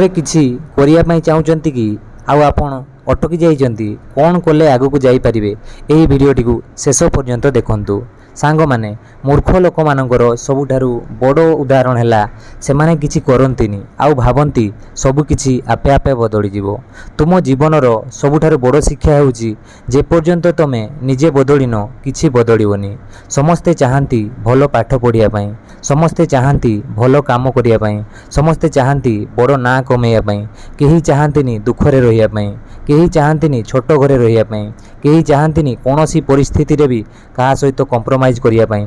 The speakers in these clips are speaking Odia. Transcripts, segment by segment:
ରେ କିଛି କରିବା ପାଇଁ ଚାହୁଁଛନ୍ତି କି ଆଉ ଆପଣ ଅଟକି ଯାଇଛନ୍ତି? କ'ଣ କଲେ ଆଗକୁ ଯାଇପାରିବେ? ଏହି ଭିଡ଼ିଓଟିକୁ ଶେଷ ପର୍ଯ୍ୟନ୍ତ ଦେଖନ୍ତୁ। ସାଙ୍ଗମାନେ, ମୂର୍ଖ ଲୋକମାନଙ୍କର ସବୁଠାରୁ ବଡ଼ ଉଦାହରଣ ହେଲା, ସେମାନେ କିଛି କରନ୍ତିନି ଆଉ ଭାବନ୍ତି ସବୁ କିଛି ଆପେ ଆପେ ବଦଳିଯିବ। ତୁମ ଜୀବନର ସବୁଠାରୁ ବଡ଼ ଶିକ୍ଷା ହେଉଛି, ଯେପର୍ଯ୍ୟନ୍ତ ତମେ ନିଜେ ବଦଳିନ, କିଛି ବଦଳିବନି। ସମସ୍ତେ ଚାହାନ୍ତି ଭଲ ପାଠ ପଢ଼ିବା ପାଇଁ, ସମସ୍ତେ ଚାହାନ୍ତି ଭଲ କାମ କରିବା ପାଇଁ, ସମସ୍ତେ ଚାହାନ୍ତି ବଡ଼ ନାଁ କମେଇବା ପାଇଁ। କେହି ଚାହାନ୍ତିନି ଦୁଃଖରେ ରହିବା ପାଇଁ, କେହି ଚାହାନ୍ତିନି ଛୋଟ ଘରେ ରହିବା ପାଇଁ, କେହି ଚାହାନ୍ତିନି କୌଣସି ପରିସ୍ଥିତିରେ ବି କାହା ସହିତ କମ୍ପ୍ରମାଇଜ୍ କରିବା ପାଇଁ।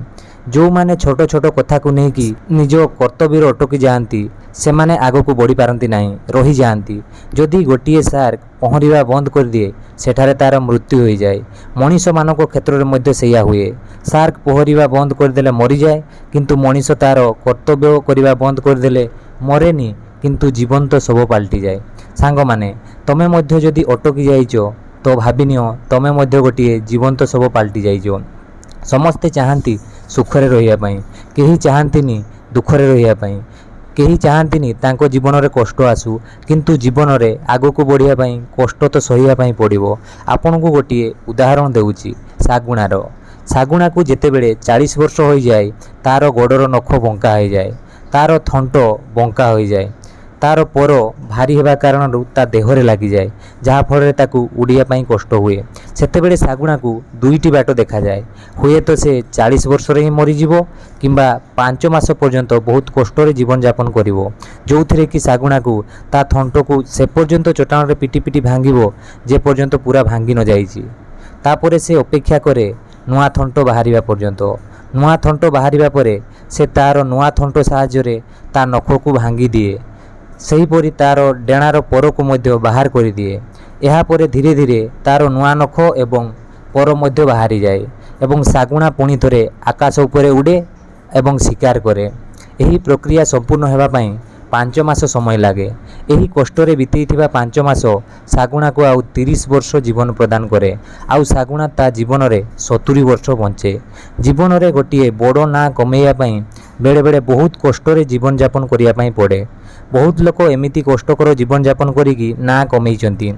ଯେଉଁମାନେ ଛୋଟ ଛୋଟ କଥାକୁ ନେଇକି ନିଜ କର୍ତ୍ତବ୍ୟରେ ଅଟକି ଯାଆନ୍ତି, ସେମାନେ ଆଗକୁ ବଢ଼ିପାରନ୍ତି ନାହିଁ, ରହିଯାଆନ୍ତି। ଯଦି ଗୋଟିଏ ସାର୍କ ପହଁରିବା ବନ୍ଦ କରିଦିଏ, ସେଠାରେ ତା'ର ମୃତ୍ୟୁ ହୋଇଯାଏ। ମଣିଷମାନଙ୍କ କ୍ଷେତ୍ରରେ ମଧ୍ୟ ସେଇଆ ହୁଏ। ସାର୍କ ପହଁରିବା ବନ୍ଦ କରିଦେଲେ ମରିଯାଏ, କିନ୍ତୁ ମଣିଷ ତା'ର କର୍ତ୍ତବ୍ୟ କରିବା ବନ୍ଦ କରିଦେଲେ ମରେନି, କିନ୍ତୁ ଜୀବନ୍ତ ଶବ ପାଲଟିଯାଏ। ସାଙ୍ଗମାନେ, ତମେ ମଧ୍ୟ ଯଦି ଅଟକି ଯାଇଛ, ତ ଭାବିନିଅ ତମେ ମଧ୍ୟ ଗୋଟିଏ ଜୀବନ୍ତ ଶବ ପାଲଟି ଯାଇଛ। ସମସ୍ତେ ଚାହାନ୍ତି ସୁଖରେ ରହିବା ପାଇଁ, କେହି ଚାହାନ୍ତିନି ଦୁଃଖରେ ରହିବା ପାଇଁ, କେହି ଚାହାନ୍ତିନି ତାଙ୍କ ଜୀବନରେ କଷ୍ଟ ଆସୁ। କିନ୍ତୁ ଜୀବନରେ ଆଗକୁ ବଢ଼ିବା ପାଇଁ କଷ୍ଟ ତ ସହିବା ପାଇଁ ପଡ଼ିବ। ଆପଣଙ୍କୁ ଗୋଟିଏ ଉଦାହରଣ ଦେଉଛି ଶାଗୁଣାର। ଶାଗୁଣାକୁ ଯେତେବେଳେ 40 ବର୍ଷ ହୋଇଯାଏ, ତା'ର ଗୋଡ଼ର ନଖ ବଙ୍କା ହୋଇଯାଏ, ତା'ର ଥଣ୍ଟ ବଙ୍କା ହୋଇଯାଏ, ତା'ର ପର ଭାରି ହେବା କାରଣରୁ ତା ଦେହରେ ଲାଗିଯାଏ, ଯାହାଫଳରେ ତାକୁ ଉଡ଼ିବା ପାଇଁ କଷ୍ଟ ହୁଏ। ସେତେବେଳେ ଶାଗୁଣାକୁ ଦୁଇଟି ବାଟ ଦେଖାଯାଏ। ହୁଏତ ସେ 40 ବର୍ଷରେ ହିଁ ମରିଯିବ କିମ୍ବା 5 ମାସ ପର୍ଯ୍ୟନ୍ତ ବହୁତ କଷ୍ଟରେ ଜୀବନଯାପନ କରିବ, ଯେଉଁଥିରେ କି ଶାଗୁଣାକୁ ତା ଥଣ୍ଟକୁ ସେ ପର୍ଯ୍ୟନ୍ତ ଚଟାଣରେ ପିଟି ପିଟି ଭାଙ୍ଗିବ, ଯେ ପର୍ଯ୍ୟନ୍ତ ପୁରା ଭାଙ୍ଗି ନ ଯାଇଛି। ତାପରେ ସେ ଅପେକ୍ଷା କରେ ନୂଆ ଥଣ୍ଟ ବାହାରିବା ପର୍ଯ୍ୟନ୍ତ। ନୂଆ ଥଣ୍ଟ ବାହାରିବା ପରେ ସେ ତା'ର ନୂଆ ଥଣ୍ଟ ସାହାଯ୍ୟରେ ତା ନଖକୁ ଭାଙ୍ଗିଦିଏ, ସେହିପରି ତା'ର ଡେଣାର ପରକୁ ମଧ୍ୟ ବାହାର କରିଦିଏ। ଏହାପରେ ଧୀରେ ଧୀରେ ତା'ର ନୂଆ ନଖ ଏବଂ ପର ମଧ୍ୟ ବାହାରିଯାଏ ଏବଂ ଶାଗୁଣା ପୁଣି ଥରେ ଆକାଶ ଉପରେ ଉଡ଼େ ଏବଂ ଶିକାର କରେ। ଏହି ପ୍ରକ୍ରିୟା ସମ୍ପୂର୍ଣ୍ଣ ହେବା ପାଇଁ 5 ମାସ ସମୟ ଲାଗେ। ଏହି କଷ୍ଟରେ ବିତେଇଥିବା 5 ମାସ ଶାଗୁଣାକୁ ଆଉ 30 ବର୍ଷ ଜୀବନ ପ୍ରଦାନ କରେ ଆଉ ଶାଗୁଣା ତା ଜୀବନରେ 70 ବର୍ଷ ବଞ୍ଚେ। ଜୀବନରେ ଗୋଟିଏ ବଡ଼ ନାଁ କମେଇବା ପାଇଁ ବେଳେବେଳେ ବହୁତ କଷ୍ଟରେ ଜୀବନଯାପନ କରିବା ପାଇଁ ପଡ଼େ। ବହୁତ ଲୋକ ଏମିତି କଷ୍ଟକର ଜୀବନଯାପନ କରିକି ନାଁ କମେଇଛନ୍ତି।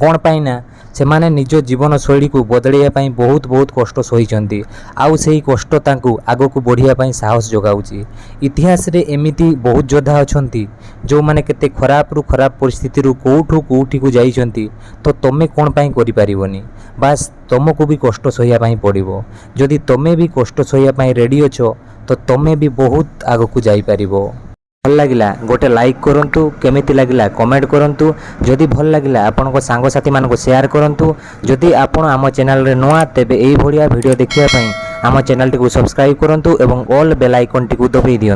କ'ଣ ପାଇଁ ନା ସେମାନେ ନିଜ ଜୀବନଶୈଳୀକୁ ବଦଳାଇବା ପାଇଁ ବହୁତ ବହୁତ କଷ୍ଟ ସହିଛନ୍ତି ଆଉ ସେହି କଷ୍ଟ ତାଙ୍କୁ ଆଗକୁ ବଢ଼ିବା ପାଇଁ ସାହସ ଯୋଗାଉଛି। ଇତିହାସରେ ଏମିତି ବହୁତ ଯୋଦ୍ଧା ଅଛନ୍ତି, ଯେଉଁମାନେ କେତେ ଖରାପରୁ ଖରାପ ପରିସ୍ଥିତିରୁ କେଉଁଠୁ କେଉଁଠିକୁ ଯାଇଛନ୍ତି। ତ ତମେ କ'ଣ ପାଇଁ କରିପାରିବନି? ବାସ୍, ତମକୁ ବି କଷ୍ଟ ସହିବା ପାଇଁ ପଡ଼ିବ। ଯଦି ତମେ ବି କଷ୍ଟ ସହିବା ପାଇଁ ରେଡ଼ି ଅଛ, ତ ତମେ ବି ବହୁତ ଆଗକୁ ଯାଇପାରିବ। ଭଲ ଲାଗିଲା, ଗୋଟେ ଲାଇକ୍ କରନ୍ତୁ। କେମିତି ଲାଗିଲା କମେଣ୍ଟ କରନ୍ତୁ। ଯଦି ଭଲ ଲାଗିଲା, ଆପଣଙ୍କ ସାଙ୍ଗସାଥିମାନଙ୍କୁ ସେୟାର କରନ୍ତୁ। ଯଦି ଆପଣ ଆମ ଚ୍ୟାନେଲରେ ନୂଆ, ତେବେ ଏଇଭଳିଆ ଭିଡ଼ିଓ ଦେଖିବା ପାଇଁ ଆମ ଚ୍ୟାନେଲଟିକୁ ସବସ୍କ୍ରାଇବ୍ କରନ୍ତୁ ଏବଂ ଅଲ୍ ବେଲ୍ ଆଇକନ୍ଟିକୁ ଦବାଇ ଦିଅନ୍ତୁ।